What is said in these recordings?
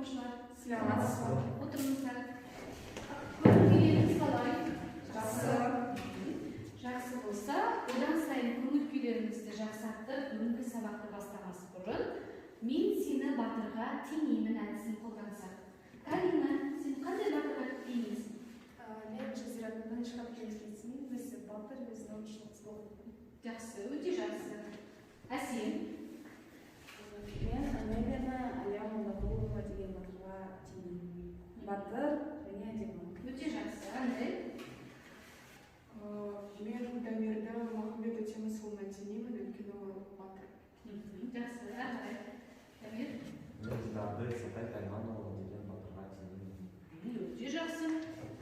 оқушылар. Саламатсыз ба? Отырыңыздар. Көңіл күйлеріңіз қалай? Жақсы. Жақсы болса, одан сайын көңіл күйлеріңізді жақсартып, бүгінгі сабақты бастамас бұрын мен сені батырға теңеймін әдісін қолдансақ. Карина, сен қандай батырға теңейсің? Мен Жазираның шкаф келісін өте батыр, өзінің шын. Жақсы, өте жақсы. Әсем? Мен Анелияны Әлия Молдағұлова деген батырға теңеймін. Батыр және әдемі. Өте жақсы. Анель? Мен Дамирді Махамбет Өтемісұлына теңеймін, өйткені ол батыр. Жақсы. Әрі қарай. Дамир? Мен Дидарды Исатай Тайманұлы деген батырға теңеймін. Өте жақсы.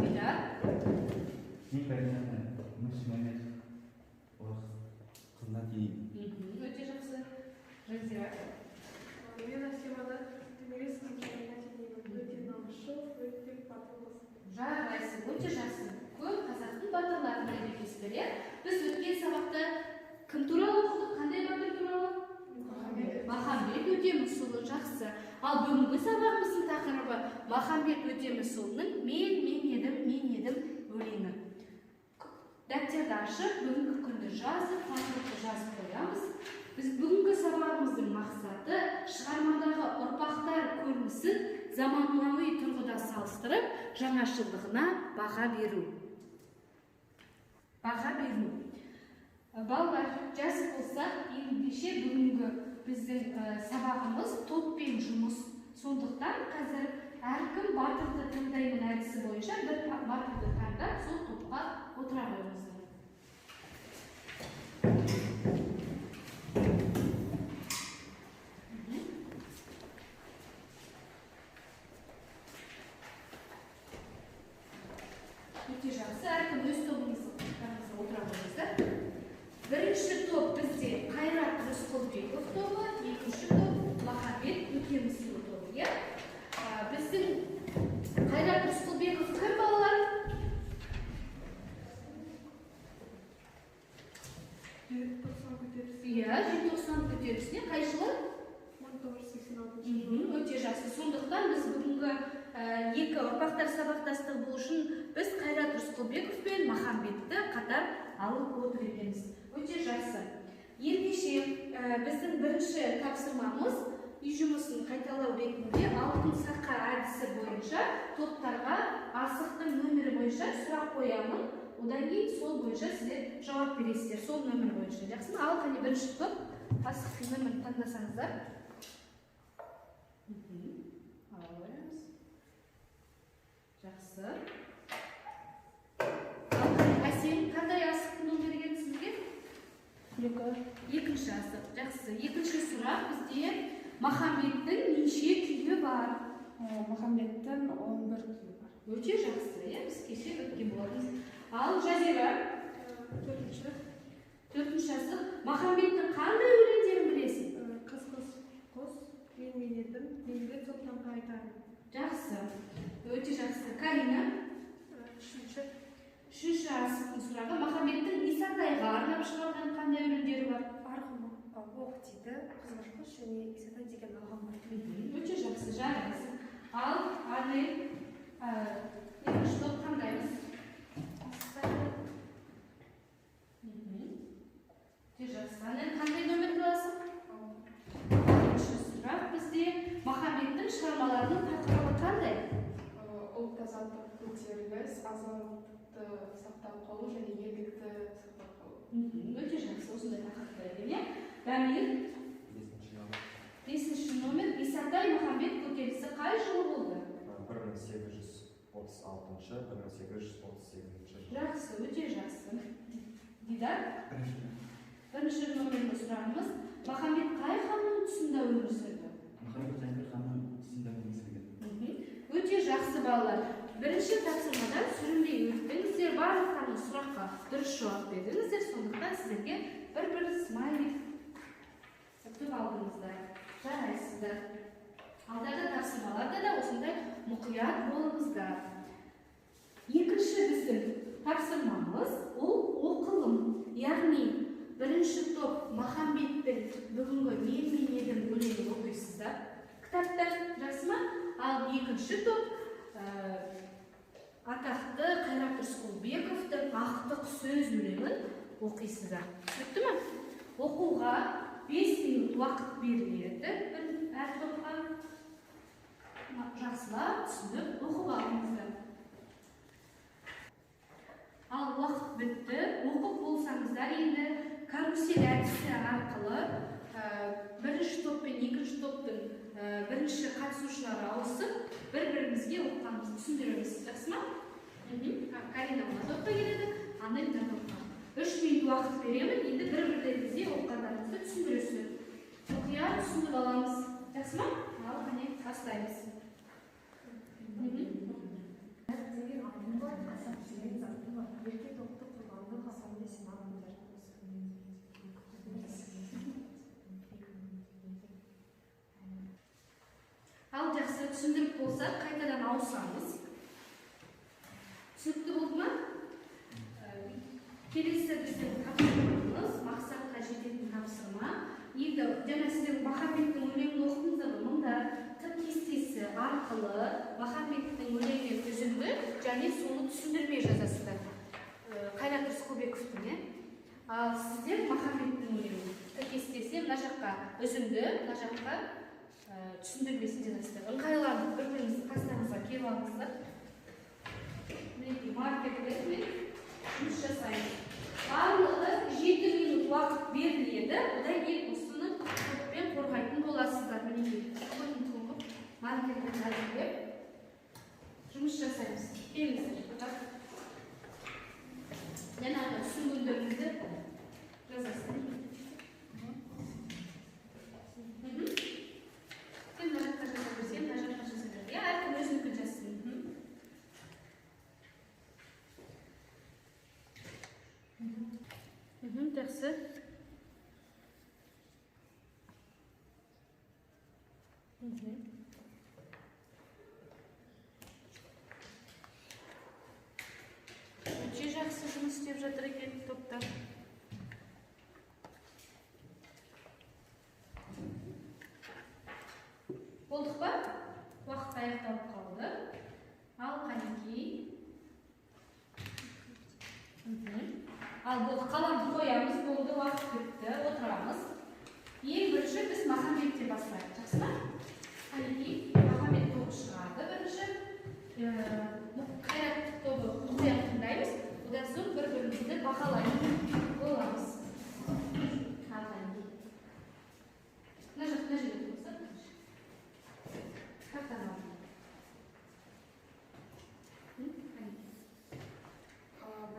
Дидар? Мен Каринаны Мүсмәмет қызына теңеймін. Өте жақсы. Жазира? Мен Асеманы Томирис қызына теңеймін. Өте намысшыл, өте батыл қыз. Жарайсың, өте жақсы. Көп қазақтың батырларын біледі екенсіздер, иә? Біз өткен сабақта кім туралы оқыдық? Қандай батыр туралы? Махамбет Өтемісұлы, жақсы. Ал бүгінгі сабағымыздың тақырыбы Махамбет Өтемісұлының «Мен, мен едім, мен едім» өлеңі. Дәптерді ашып, бүгінгі күнді жазып, тақырыпты жазып қоямыз. Біз бүгінгі сабағымыздың мақсаты шығармадағы ұрпақтар көрінісін заманауи тұрғыда салыстырып, жаңашылдығына баға беру. Баға беру. Балалар, жазып болсақ, ендеше бүгінгі біздің сабағымыз топпен жұмыс. Сондықтан қазір әркім батырды таңдаймын әдісі бойынша бір батырды таңдап, сол топқа отыра қойыңыздар. Өте жақсы, әркім өз тобыңызға отыра қойыңыздар. Бірінші топ бізде Қайрат Рысқұлбеков тобы, екінші топ Махамбет Өтемісұлы тобы, иә? Біздің Қайрат Рысқұлбеков кім, балалар? Желтоқсан көтерілісі. Иә, желтоқсан көтерілісіне қай жылы? 1986 жылы. Өте жақсы. Сондықтан біз бүгінгі екі ұрпақтар сабақтастығы болу үшін біз Қайрат Рысқұлбеков пен Махамбетті қатар алып отыр екенбіз. Өте жақсы. Ендеше біздің бірінші тапсырмамыз үй жұмысын қайталау ретінде алтын сақа әдісі бойынша топтарға асықтың нөмірі бойынша сұрақ қоямын. Одан кейін сол бойынша сіздер жауап бересіздер. Сол нөмір бойынша. Жақсы ма? Ал қане бірінші топ асықтың нөмірін таңдасаңыздар. Ала қоямыз. Жақсы. Ал қане, Әсем, қандай асықтың нөмірі келді сізге? 2. Екінші асық. Жақсы. Екінші сұрақ бізде Махамбеттің неше күйі бар? Махамбеттің 11 күйі бар. Өте жақсы, иә? Біз кеше өткен болатынбыз. Ал Жазира? Төртінші. Төртінші асық. Махамбеттің қандай өлеңдерін білесің? Қыз, қыз, құс, мен, мен едім, Бейімбет сұлтанға айтарым. Жақсы. Өте жақсы. Карина? Үшінші. Үшінші асықтың сұрағы. Махамбеттің Исатайға арнап шығарған қандай өлеңдері бар? Арғымақ оқ тиді, Қызғыш құс және Исатай деген ағам бар. Өте жақсы, жарайсың. Ал Анель, екінші топ қандаймыз? Өте жақсы. Анель, қандай нөмір аласың? Екінші сұрақ бізде Махамбеттің шығармаларының тақырыбы қандай? Ұлт азаттық көтеріліс, азаттықты сақтап қалу және елдікті сақтап қалу. Өте жақсы, осындай тақырыптар екен, иә? Дамир? Бесінші номер. Бесінші номер. Исатай Махамбет көтерілісі қай жылы болды? 1836, 1838 жылы. Жақсы, өте жақсы. Дидар? Бірінші номерлі сұрағымыз. Махамбет қай ханның тұсында өмір сүрді? Махамбет Жәңгір ханның тұсында өмір сүрген. Өте жақсы, балалар. Бірінші тапсырмадан сүрінбей өттіңіздер, барлықтарыңыз сұраққа дұрыс жауап бердіңіздер, сондықтан сіздерге бір-бір смайлик ұтып алдыңыздар. Жарайсыздар. Алдағы тапсырмаларда да осындай мұқият болыңыздар. Екінші біздің тапсырмамыз ол оқылым. Яғни бірінші топ Махамбеттің бүгінгі «Мен, мен едім» өлеңін оқисыздар. Кітаптан, жақсы ма? Ал Ал екінші топ атақты Қайрат Рысқұлбековтің Ақтық сөз өлеңін оқисыздар. Түсінікті ме? Оқуға 5 минут уақыт беріледі әр топқа. Жақсылап түсініп оқып алыңыздар. Ал уақыт бітті. Оқып болсаңыздар енді карусель әдісі арқылы бірінші топ пен екінші топтың бірінші қатысушылары ауысып, бір-бірімізге оқығанымызды түсіндіреміз. Жақсы ма? Карина мына топқа келеді, Анель мына топқа. 3 минут уақыт беремін, енді бір-бірлеріңізге оқығандарыңызды түсіндіресіздер. Мұқият түсініп аламыз. Жақсы ма? Ал, қане, бастаймыз. Деген атым бар, Қасап деген затым бар. Ерке тоқты құрбанды Хасанды сынамын. Ал жақсы, түсіндіріп болсақ, қайтадан ауысамыз. Түсінікті болды ма? Келесі біздің тапсырмамыз, мақсатқа жететін тапсырма. Енді жаңа сіздер Махамбеттің өлеңін оқыдыңыздар ғой, мұнда Т кестесі арқылы Махамбеттің өлеңінен үзінді және соны түсіндірме жазасыздар. Қайрат Рысқұлбековтің, иә? Ал сіздер Махамбеттің өлеңін Т кестесі мына жаққа үзінді, мына жаққа түсіндірмесін жазасыздар. Ыңғайланып бір-біріңіздің қастарыңызға келіп алыңыздар. Мінекей маркерлермен жұмыс жасаймыз. Барлығы 7 минут уақыт беріледі. Одан кейін осыны топпен қорғайтын боласыздар. Мінекей тоғып маркермен әзірлеп жұмыс жасаймыз. Келіңіздер. Жаңағы түсінгендеріңізді жазасыздар. Сен мына жаққа жаза бер, сен мына жаққа жаза бер. Иә, әркім өзінікін жазсын. Жақсы. Өте жақсы жұмыс істеп жатыр екен топтар. Болдық па? Уақыт аяқталып қалды. Ал қанекей. Ал болды, қаламды қоямыз, болды, уақыт бітті, отырамыз. Ең бірінші біз Махамбеттен бастайық, жақсы ма? Қанекей, Махамбет тобы шығады бірінші. Қайрат тобы мұқият тыңдаймыз, одан соң бір-бірімізді бағалайтын боламыз. Ал қанекей. Мына жақ, мына жерде тұрыңыздар. Картаны алыңыз.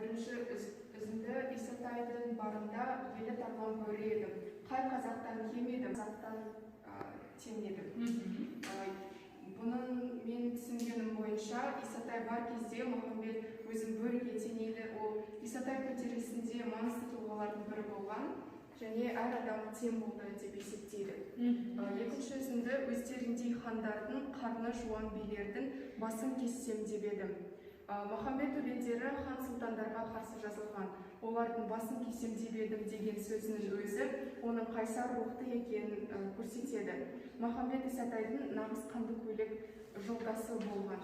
Бірінші үзінді Исатайдың барында елі тарлан бөрі едім. Қай қазақтан кем едім, қазақтан тең едім. Бұның мен түсінгенім бойынша Исатай бар кезде Махамбет өзін бөріге теңейді. Ол Исатай көтерілісінде маңызды тұлғалардың бірі болған және әр адам тең болды деп есептейді. Екінші үзінді өздеріндей хандардың, қарны жуан билердің басын кессем деп едім. Махамбет өлеңдері хан сұлтандарға қарсы жазылған. Олардың басын кесем деп едім деген сөзінің өзі оның қайсар рухты екенін көрсетеді. Махамбет Исатайдың нағыз қанды көйлек жолдасы болған.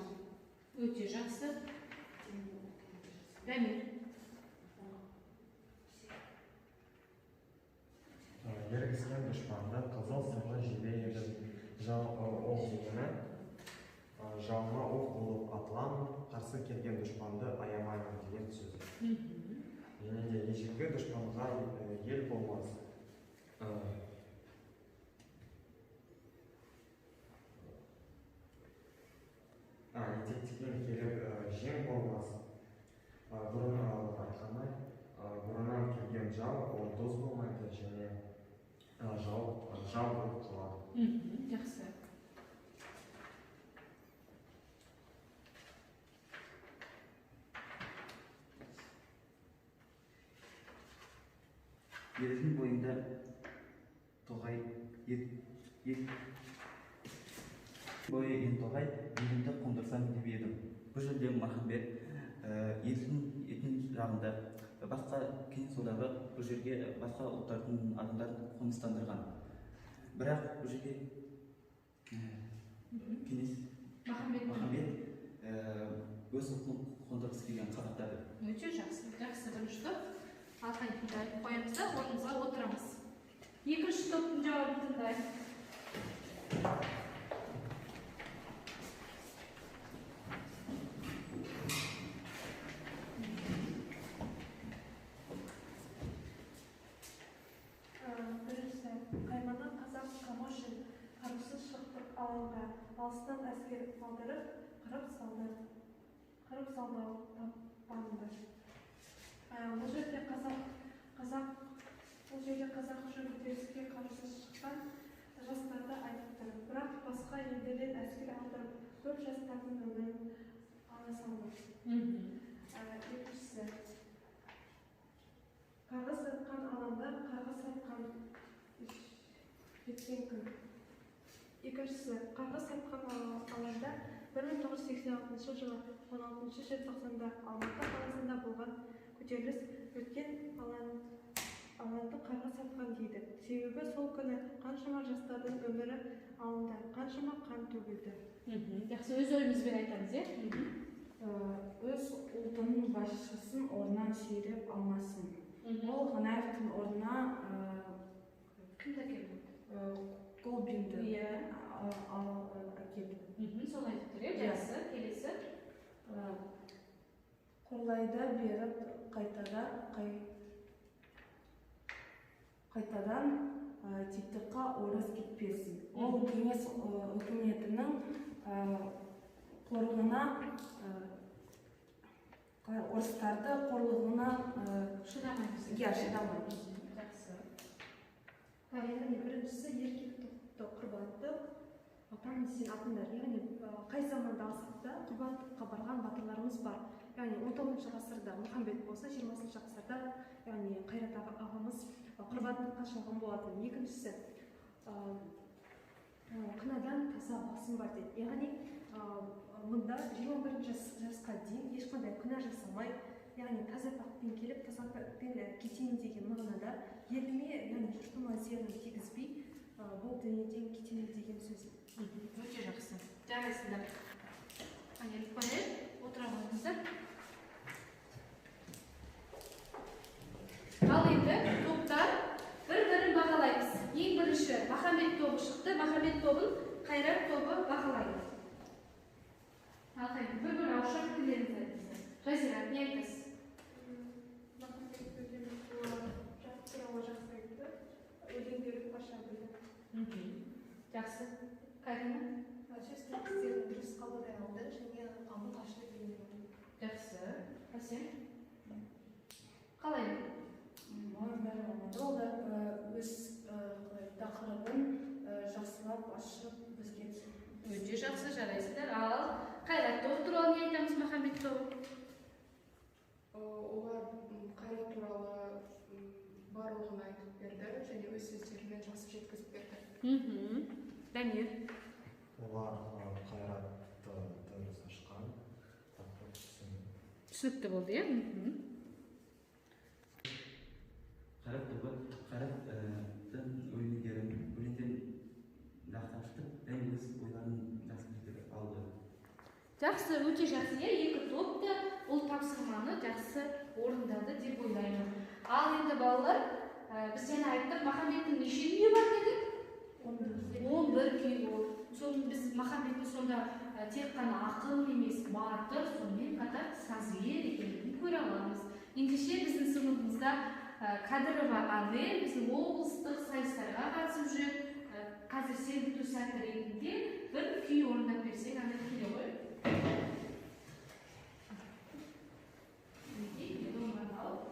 Өте жақсы. Дамир. Еріксіген дұшпанды қызыл сырлы жебе едім. Ол дегені жауыма оқ болып атыламын, қарсы келген дұшпанды аямаймын деген сөз. Және де ежелгі дұшпанға ел болмас. Етектен келіп жең болмас. Бұрын айтқандай, бұрыннан келген жау ол дос болмайды және жау болып қалады. Жақсы. Елдің бойында тоғай, бойы ен тоғай, елімді қондырсам деп едім. Бұл жерде Махамбет елдің жағында басқа Кеңес одағы бұл жерге басқа ұлттардың адамдарын қоныстандырған. Бірақ бұл жерге Кеңес орыс ұлтын қондырғысы келген қазақтарды. Өте жақсы. Жақсы, бірінші топ. Алқайтынды айтып қоямыз да, орнымызға отырамыз. Екінші топтың жауабын тыңдайық. Біріншісі, қаймана қазақ қамы үшін қарусыз шықтық алаңға, алыстан әскер алдырып, қырып салды, қырып салды ау таппанды. Бұл жерде қазақ бұл жерде қазақ үшін көтеріліске қарусыз шыққан жастарды айтып тұр. Бірақ басқа елдерден әскер алдырып, көп жастардың өмірін ала салды. Екіншісі, қарғыс атқан алаңда қарғыс атқан жеткен күн. Екіншісі, қарғыс атқан алаңда 1986 жылы 16 желтоқсанда Алматы қаласында болған көтеріліс өткен алаңды қарғыс атқан дейді. Себебі сол күні қаншама жастардың өмірі алынды, қаншама қан төгілді. Жақсы, өз ойымызбен айтамыз, иә? Өз ұлтының басшысын орнынан сүйреп алмасын. Ол Қонаевтың орнына Кімді әкелді? Колбинді Иә. әкелді. Соны айтып тұр, иә? Иә. Жақсы, келесі. Қорлайда беріп қайтадан титыққа орыс кетпесін. Ол кеңес үкіметінің қорлығына, орыстарды қорлығына Шыдамаймыз. Иә, шыдамаймыз. Жақсы. Яғни біріншісі, еркек тоқты құрбандық атам сен атыңдар. Яғни қай заманда алсақ та құрбандыққа барған батырларымыз бар. Яғни 19 ғасырда Мұхамбет болса, 20 ғасырда яғни Қайрат ағамыз құрбандыққа шалған болатын. Екіншісі, күнәдан таза басым бар дейді. Яғни мұнда 21 жасқа дейін ешқандай күнә жасамай, яғни таза пәкпен келіп, таза пәкпен кетейін деген мағынада еліме, яғни жұртыма зиянын тигізбей, бұл дүниеден кетемін деген сөз. Өте жақсы. Жарайсыңдар. Әнелік қояйық, отыра қойыңыздар. Ал енді топтар бір-бірін бағалаймыз. Ең бірінші Махамбет тобы шықты. Махамбет тобын Қайрат тобы бағалайды. Ал қайда, бір-бір ауызша пікірлеріңізді айтыңыздар. Жазира, не айтасыз? Махамбет Өтеміс туралы жақсы айтты. Өлеңдерін аша білді. Жақсы. Карина? Сөз тіркестерін дұрыс қабылдай алды және анық ашып бейнеледі. Жақсы. Әсем? Қалай? Маған бәрі ұнады. Ол да өз қалай, тақырыбын жақсылап ашып бізге түсіндірді. Өте жақсы, жарайсыздар. Ал Қайрат тобы туралы не айтамыз, Махамбет тобы? Олар Қайрат туралы барлығын айтып берді және өз сөздерімен жақсы жеткізіп берді. Дамир? Олар Қайратты дұрыс ашқан, тақырып түсінді. Түсінікті болды, иә? Қайрат тобы Қайраттың өлеңдерін жақсы ашты және өз ойларын жақсы білдіріп алды. Жақсы, өте жақсы, иә? Екі топ та бұл тапсырманы жақсы орындады деп ойлаймын. Ал енді балалар, біз жаңа айттық, Махамбеттің неше күйі бар дедік? 11 күйі ол. Соны біз Махамбеттің сонда тек қана ақын емес, батыр, сонымен қатар сазгер екендігін көре аламыз. Ендеше біздің сыныбымызда Кадырова Анель біздің облыстық сайыстарға қатысып жүр. Қазір сергіту сәті ретінде бір күй орындап берсең, Анель, келе ғой. Мінекей, домбыраны алып.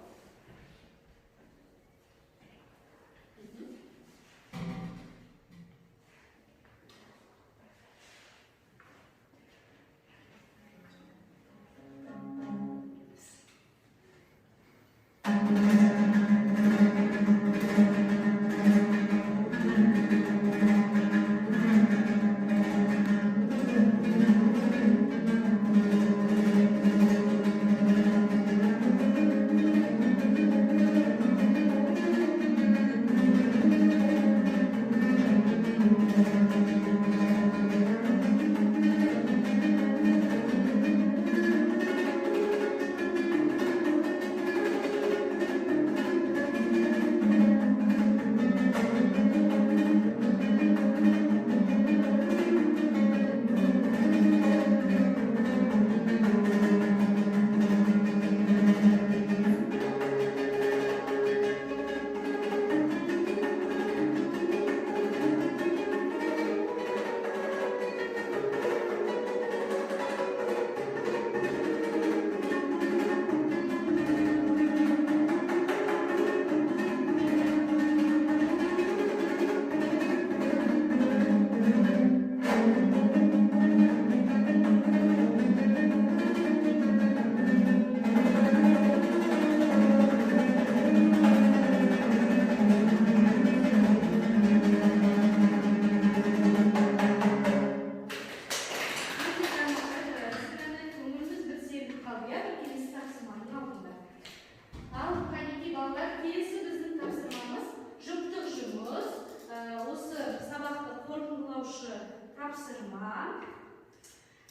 баға.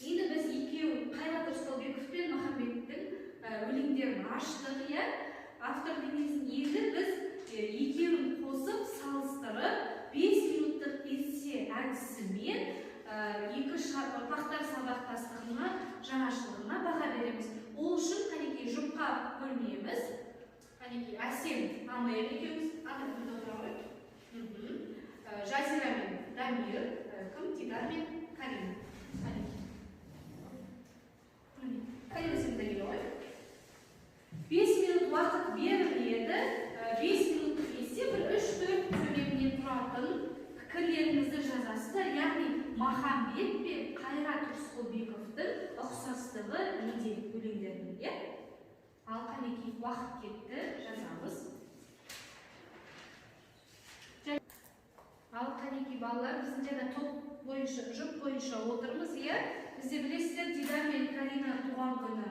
Енді біз екеуін Қайрат Рысқұлбеков пен Махамбеттің өлеңдерін аштық, иә? Автор бейнесін енді біз екеуін қосып салыстырып 5 минуттық эссе әдісімен екі ұрпақтар сабақтастығына, жаңашылдығына баға береміз. Ол үшін қанекей жұпқа бөлмейміз. Қанекей Әсем, Анель екеуміз, Анель мында отыра ғой. Жазира мен Дамир, кім? Дидар мен Карина. Қанекей. Карина, сен де келе ғой. 5 минут уақыт беріледі. 5 минуттық эссе бір 3-4 сөйлемнен тұратын пікірлеріңізді жазасыздар. Яғни Махамбет пен Қайрат Рысқұлбековтің ұқсастығы неде өлеңдерінің, иә? Ал қанекей, уақыт кетті, жазамыз. Ал қанекей балалар, біздің жаңа топ бойынша, жұп бойынша отырмыз, иә? Бізде білесіздер, Дидар мен Карина туған күні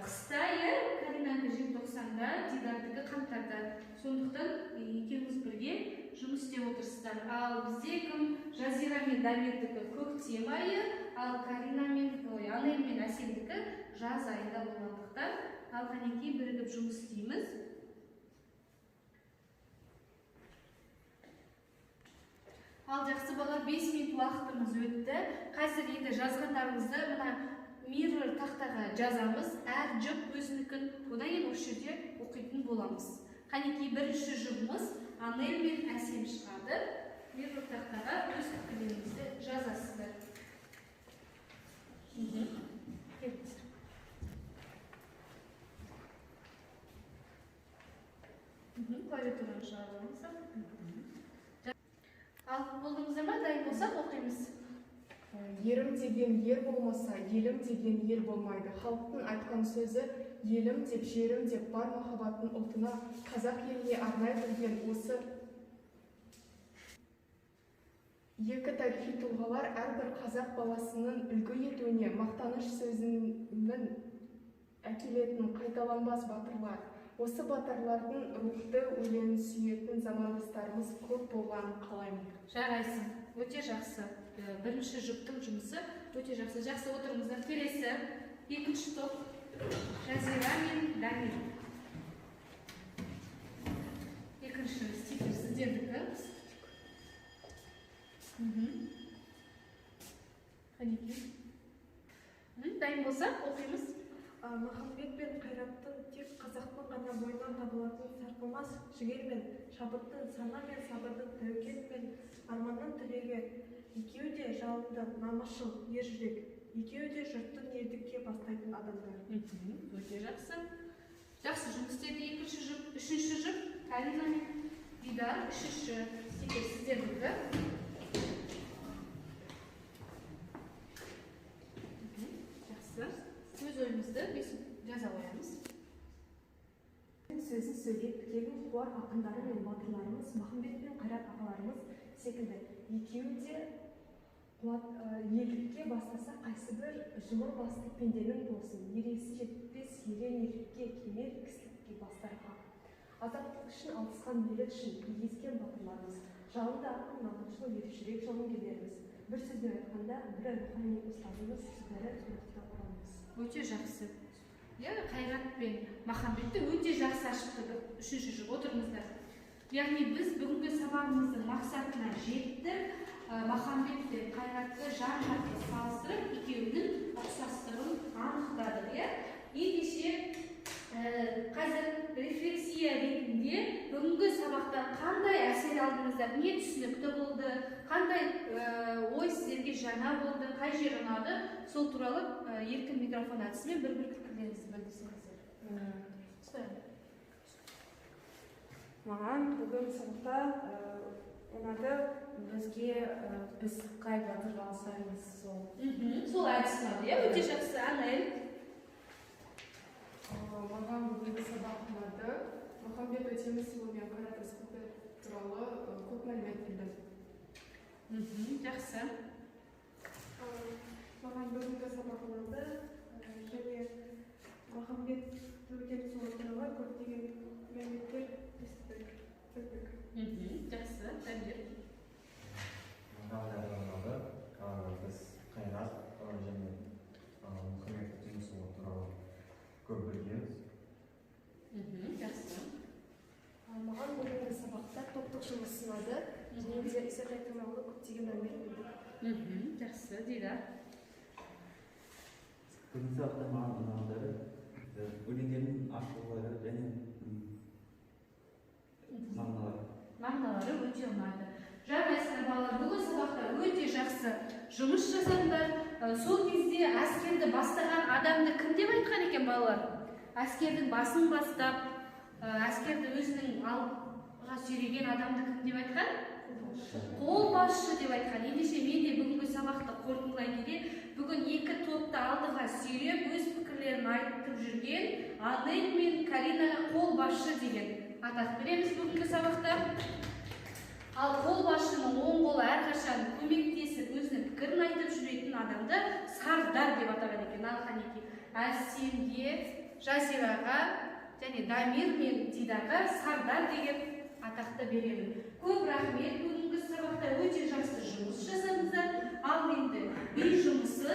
қыста, иә? Каринанікі желтоқсанда, Дидардікі қаңтарда. Сондықтан екеуміз бірге жұмыс істеп отырсыздар. Ал бізде кім? Жазира мен Дамирдікі көктем айы, ал Карина мен, ой, Анель мен Әселдікі жаз айында болғандықтан, ал қанекей бірігіп жұмыс істейміз. Ал жақсы балалар, 5 минут уақытымыз өтті. Қазір енді жазғандарымызды мына миррор тақтаға жазамыз. Әр жұп өзінікін, одан кейін осы жерде оқитын боламыз. Қанекей бірінші жұбымыз Анель мен Әсем шығады. Миррор тақтаға өз пікірлеріңізді жазасыздар. Келіңіздер. Клавиатураны шығарып алыңыздар. Ал болдыңыздар ма? Дайын болсақ оқимыз. Ерім деген ер болмаса, елім деген ел болмайды. Халықтың айтқан сөзі елім деп, жерім деп, бар махаббатын ұлтына, қазақ еліне арнай білген осы екі тарихи тұлғалар әрбір қазақ баласының үлгі етуіне, мақтаныш сөзінің әкелетін қайталанбас батырлар. Осы батырлардың рухты өлеңін сүйетін замандастарымыз көп болғанын қалаймын. Жарайсың, өте жақсы. Бірінші жұптың жұмысы өте жақсы. Жақсы, отырыңыздар. Келесі екінші топ Жазира мен Дамир. Екінші стикер сіздердікі. Қанекей. Дайын болсақ оқимыз. Махамбет пен Қайраттың тек қазақтың ғана бойынан табылатын сарқылмас жігер мен шабыттың, сана мен сабырдың, тәуекел мен арманның тілегі. Екеуі де жалынды, намысшыл, ержүрек. Екеуі де жұрттың елдікке бастайтын адамдар. Өте жақсы. Жақсы жұмыс істеді екінші жұп. Үшінші жұп Карина мен Дидар. Үшінші стикер сіздердікі. Жақсы. Өз ойымызды жаза қоямыз. Сөзін сөйлеп, тегін қуар ақындары мен батырларымыз Махамбет пен Қайрат ағаларымыз секілді. Екеуі де елдікке бастаса, қайсы бір жұмыр басты пенденің болсын, ересі жетпес ерен ерлікке, кемел кісілікке бастар хақ. Азаттық үшін алысқан елі үшін егескен батырларымыз, жалынды ақын, намысшыл ержүрек жауынгерлеріміз. Бір сөзбен айтқанда, бірі рухани ұстазымыз, бірі рухты ұранымыз. Өте жақсы. Иә, Қайрат пен Махамбетті өте жақсы ашыпты үшінші жұп. Отырыңыздар. Яғни біз бүгінгі сабағымыздың мақсатына жеттік. Махамбет пен Қайратты жан-жақты салыстырып, екеуінің ұқсастығын анықтадық, иә? Ендеше қазір рефлексия ретінде бүгінгі сабақтан қандай әсер алдыңыздар, не түсінікті болды, қандай ой сіздерге жаңа болды, қай жер ұнады, сол туралы еркін микрофон әдісімен бір-бір пікірлеріңізді білдірсеңіздер. Маған бүгін сабақта ұнады, бізге біз қай батырға алсаймыз сол. Сол әдіс ұнады, иә? Өте жақсы, Анель. Маған бүгінгі сабақ ұнады. Махамбет Өтемісұлы мен Қайрат Рысқұлбеков туралы көп мәлімет білдім. Жақсы. Маған бүгінгі сабақ ұнады және Махамбет Өтемісұлы туралы көптеген мәліметтер естідік, білдік. Жақсы, Дамир. Маған бәрі ұнады. Біз Жақсы, Дидар. Бүгінгі сабақта маған ұнағандары өлеңдердің ашылулары және мағыналары. Мағыналары өте ұнады. Жарайсыңдар, балалар, бүгін сабақта өте жақсы жұмыс жасадыңдар. Сол кезде әскерді бастаған адамды кім деп айтқан екен, балалар? Әскердің басын бастап, әскерді өзінің алға сүйреген адамды кім деп айтқан? Қолбасшы деп айтқан. Ендеше мен де бүгінгі сабақты қорытындылай келе, бүгін екі топты алдыға сүйреп, өз пікірлерін айтып жүрген Анель мен Каринаға қолбасшы деген атақ береміз бүгінгі сабақта. Ал қолбасшының оң қолы әрқашан көмектесіп, өзінің пікірін айтып жүретін адамды сардар деп атаған екен. Ал қанекей, Әсемге, Жазираға және Дамир мен Дидарға сардар деген атақты беремін. Көп рахмет, бүгінгі сабақта өте жақсы жұмыс жасадыңыздар. Ал енді үй жұмысы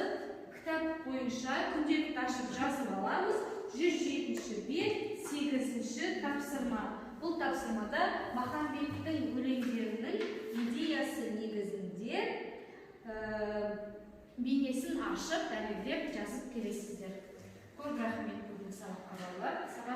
кітап бойынша күнделікті ашып жазып аламыз. 107 бет, 8 тапсырма. Бұл тапсырмада Махамбеттің өлеңдерінің идеясы негізінде бейнесін ашып, дәлелдеп жазып келесіздер. Көп рахмет бүгінгі сабаққа, балалар. Сабақ